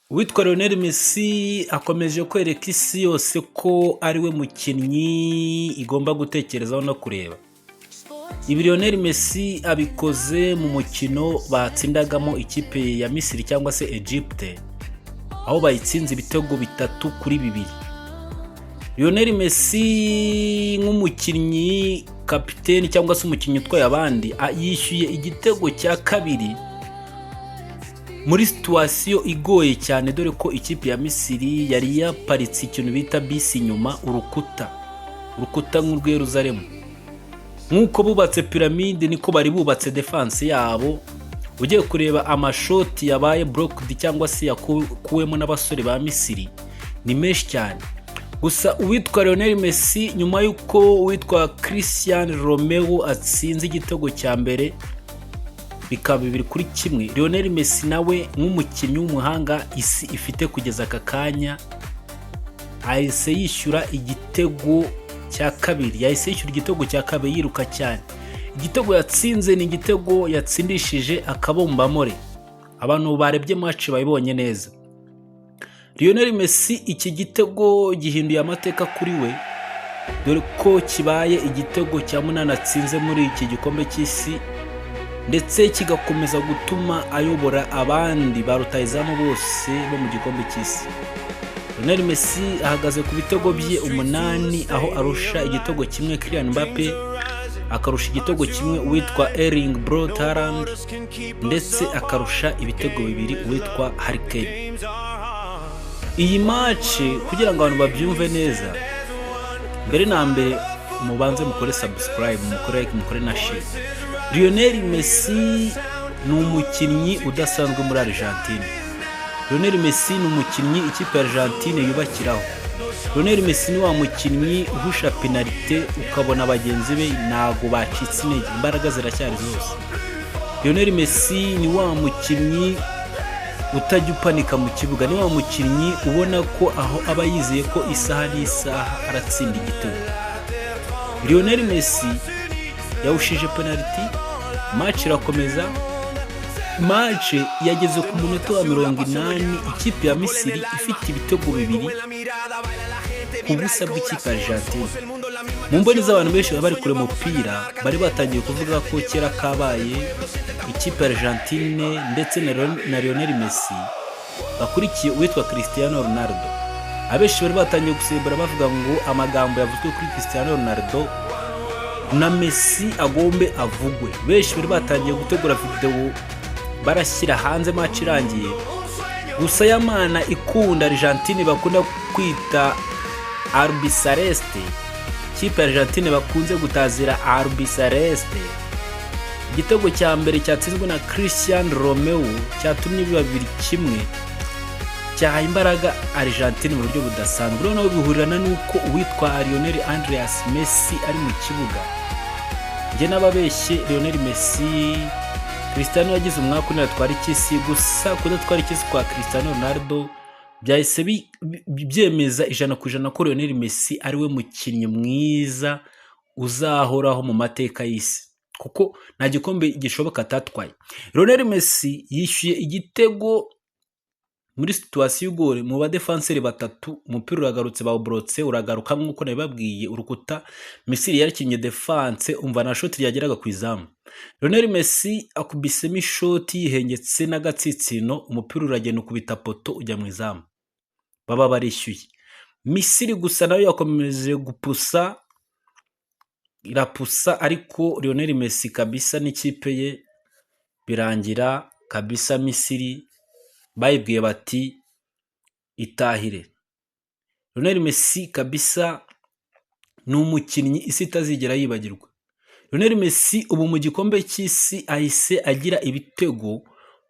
Uwitwa Lionel Messi akomeje kwereka isi yose ko ari we mukinnyi igomba gutekerezaho no kureba. Ibi Lionel Messi abikoze mu mukino batsindagamo ikipe ya Misiri cyangwa se Egypte, aho bayitsinze ibitego 3-2. Lionel Messi nk'umukinnyi kapiteni cyangwa se umukinnyi utwaye abandi, yishyuye igitego cya kabiri muri situation igoye cyane, dore ko ikipe ya Misiri yari yaparitse ikintu bita bisi inyuma, urukuta, urukuta nk'urw'i Yeruzalemu. Nk'uko bubatse piramide niko bari bubatse défense yabo. Ugiye kureba amashoti yabaye blocked cyangwa se yakuwemo n'abasore ba Misiri ni menshi cyane. Gusa uwitwa Lionel Messi, nyuma y'uko uwitwa Christian Romero atsinze igitego cya mbere bikaba 2-1, Lionel Messi nawe nk'umukinnyi w'umuhanga isi ifite kugeza aka kanya ahise yishyura igitego cya kabiri. Yahise yishyura igitego cya kabiri yiruka cyane. Igitego yatsinze ni igitego yatsindishije akabombamore. Abantu barebye match babibonye neza. Lionel Messi iki gitego gihinduye amateka kuri we, dore ko kibaye igitego cya munani atsinze muri iki gikombe cy'isi, ndetse kigakomeza gutuma ayobora abandi ba rutahizamu bose bo mu gikombe cy'isi. Lionel Messi ahagaze ku bitego bye umunani, aho arusha igitego kimwe Kylian Mbappe, akarusha igitego kimwe uwitwa Erling Braut Haaland, ndetse akarusha ibitego bibiri uwitwa Harry Kane. Iyi match, kugira ngo abantu babyumve neza, mbere na mbere mubanze mukore subscribe, mukore like, mukore na share. Lionel Messi ni umukinnyi udasanzwe muri Argentine. Lionel Messi ni umukinnyi ikipe ya Argentine yubakiraho. Lionel Messi ni wa mukinnyi uhusha penalite ukabona bagenzi be ntago bacitse intege, imbaraga ziracyari zose. Lionel Messi ni wa mukinnyi utajya upanika mu kibuga, ni wa mukinnyi ubona ko aho aba yizeye ko isaha n'isaha aratsinda igitego. Lionel Messi yawushije penaliti, match irakomeza. Match yageze ku munota wa 80 ikipe ya Misiri ifite ibitego 2-0 bw'ikipe ya Argentine. Mu mboni z'abantu benshi baba bari kureba umupira, bari batangiye kuvuga ko kera kabaye ikipe ya Argentine ndetse na Lionel Messi bakurikiye uwitwa Cristiano Ronaldo. Abenshi bari batangiye gusebura bavuga ngo amagambo yavuzwe kuri Cristiano Ronaldo na Messi agombe avugwe. Benshi bari batangiye gutegura videwo barashyira hanze match irangiye. Gusa yamana ikunda Argentine bakunda kwita Albiceleste, ikipe ya Argentine bakunze gutazira Albiceleste, igitego cya mbere cyatsinzwe na Christian Romeo cyatumye biba 2-1, cyahaye imbaraga Argentine mu buryo budasanzwe. Noneho bihurirana n'uko uwitwa Lionel Andreas Messi ari mu kibuga. Njye n'ababeshye, Lionel Messi, Cristiano yagize umwaka une atwara icy'isi. Gusa kudatwara icy'isi kwa Cristiano Ronaldo byahise byemeza 100% ko Lionel Messi ari we mukinnyi mwiza uzahoraho mu mateka y'isi, kuko nta gikombe gishoboka atatwaye. Lionel Messi yishyuye igitego muri situation igoye mu badefanseri batatu. Umupira uragarutse, bawuborotse, uragaruka nk'uko nabibabwiye, urukuta Misiri yarakinnye défense, umva na shoti ryageraga ku izamu. Lionel Messi akubisemo ishoti yihengetse n'agatsitsino, umupira uragenda ukubita poteau ujya mu izamu, baba barishyuye. Misiri gusa nayo yakomeje gupusa, irapusa, ariko Lionel Messi kabisa n'ikipe ye birangira kabisa Misiri bayibwiye bati itahire. Lionel Messi kabisa ni umukinnyi isi itazigera yibagirwa. Lionel Messi ubu mu gikombe cy'isi ahise agira ibitego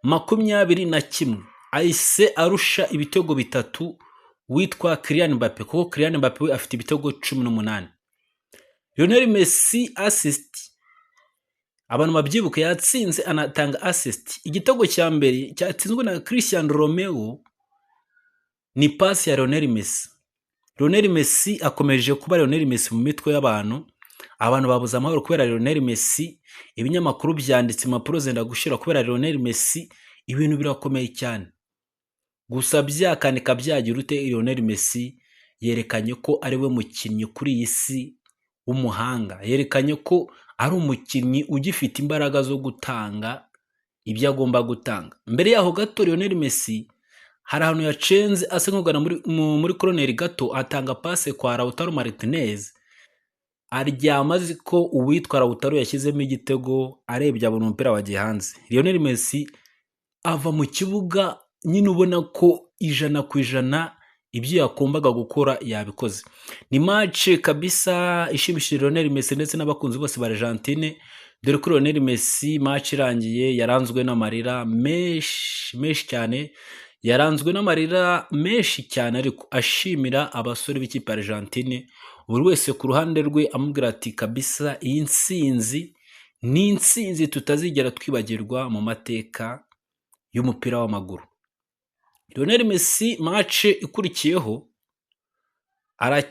21, ahise arusha ibitego bitatu witwa Kylian Mbappe, kuko Kylian Mbappe we afite ibitego 18. Lionel Messi assist, abantu babyibuke, yatsinze anatanga assist. Igitego cya mbere cyatsinzwe na Christian Romeo ni pasi ya Lionel Messi. Lionel Messi akomeje kuba Lionel Messi mu mitwe y'abantu. Abantu babuze amahoro kubera Lionel Messi. Ibinyamakuru byanditse impapuro zenda gushira kubera Lionel Messi. Ibintu birakomeye cyane. Gusa byakanika byagira ute, Lionel Messi yerekanye ko ari we mukinnyi kuri iyi si w'umuhanga, yerekanye ko ari umukinnyi ugifite imbaraga zo gutanga ibyo agomba gutanga. Mbere yaho gato, Lionel Messi hari ahantu yacenze asa nk'ugana muri koroneri gato, atanga passe kwa Lautaro Martinez, aryama azi ko uwitwa Lautaro yashyizemo igitego, arebye abona umupira wagiye hanze. Lionel Messi ava mu kibuga nyine ubona ko 100% ibyo yagombaga gukora yabikoze. Ni match kabisa ishimishije Lionel Messi ndetse n'abakunzi bose ba Argentine, dore ko Lionel Messi match irangiye yaranzwe n'amarira menshi menshi cyane, yaranzwe n'amarira menshi cyane, ariko ashimira abasore b'ikipe ya Argentine, buri wese ku ruhande rwe amubwira ati: "Kabisa iyi nsinzi ni intsinzi tutazigera twibagirwa mu mateka y'umupira w'amaguru." Lionel Messi match ikurikiyeho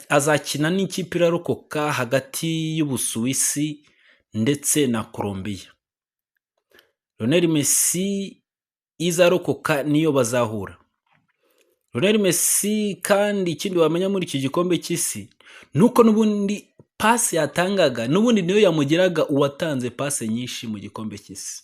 azakina n'ikipe irarokoka hagati y'Ubusuwisi ndetse na Colombia. Lionel Messi izarokoka niyo bazahura. Lionel Messi kandi, ikindi wamenya muri iki gikombe cy'isi ni uko n'ubundi pasi yatangaga n'ubundi niyo yamugeraga uwatanze pase nyinshi mu gikombe cy'isi.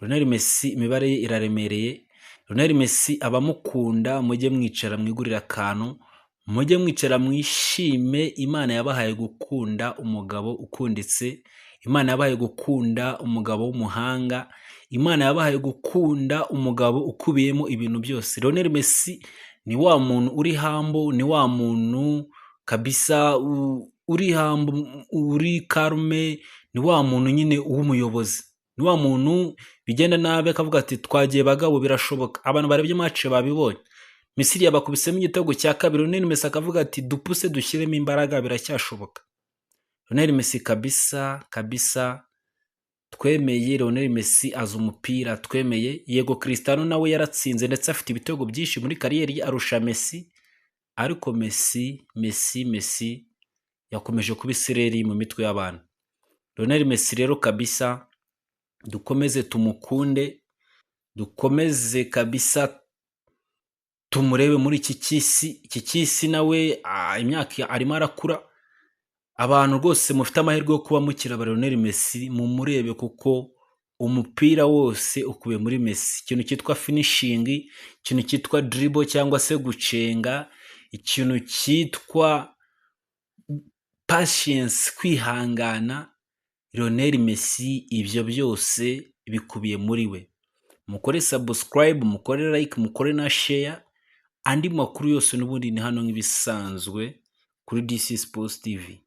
Lionel Messi imibare ye iraremereye. Lionel Messi abamukunda mujye mwicara mwigurire akantu, mujye mwicara mwishime. Imana yabahaye gukunda umugabo ukunditse, Imana yabahaye gukunda umugabo w'umuhanga, Imana yabahaye gukunda umugabo ukubiyemo ibintu byose. Lionel Messi ni wa muntu uri humble, ni wa muntu kabisa uri humble, uri calme, ni wa muntu nyine w'umuyobozi, ni wa muntu bigenda nabi akavuga ati: "Twagiye bagabo, birashoboka." Abantu barebye match babibonye, Misiri yabakubisemo igitego cya kabiri, Lionel Messi akavuga ati: "Dupuse, dushyiremo imbaraga, biracyashoboka." Lionel Messi kabisa kabisa twemeye. Lionel Messi azi umupira, twemeye. Yego, Cristiano nawe yaratsinze ndetse afite ibitego byinshi muri carrière ye, arusha Messi, ariko Messi, Messi, Messi yakomeje kuba isereri mu mitwe y'abantu. Lionel Messi rero kabisa dukomeze tumukunde, dukomeze kabisa tumurebe muri iki cy'isi. Iki cy'isi nawe imyaka arimo arakura. Abantu rwose mufite amahirwe yo kuba mukira Lionel Messi, mumurebe, kuko umupira wose ukubiye muri Messi. Ikintu cyitwa finishing, ikintu cyitwa dribble cyangwa se gucenga, ikintu cyitwa patience, kwihangana, Lionel Messi ibyo byose bikubiye muri we. Mukore subscribe, mukore like, mukore na share. Andi makuru yose n'ubundi ni hano nk'ibisanzwe kuri DC Sports TV.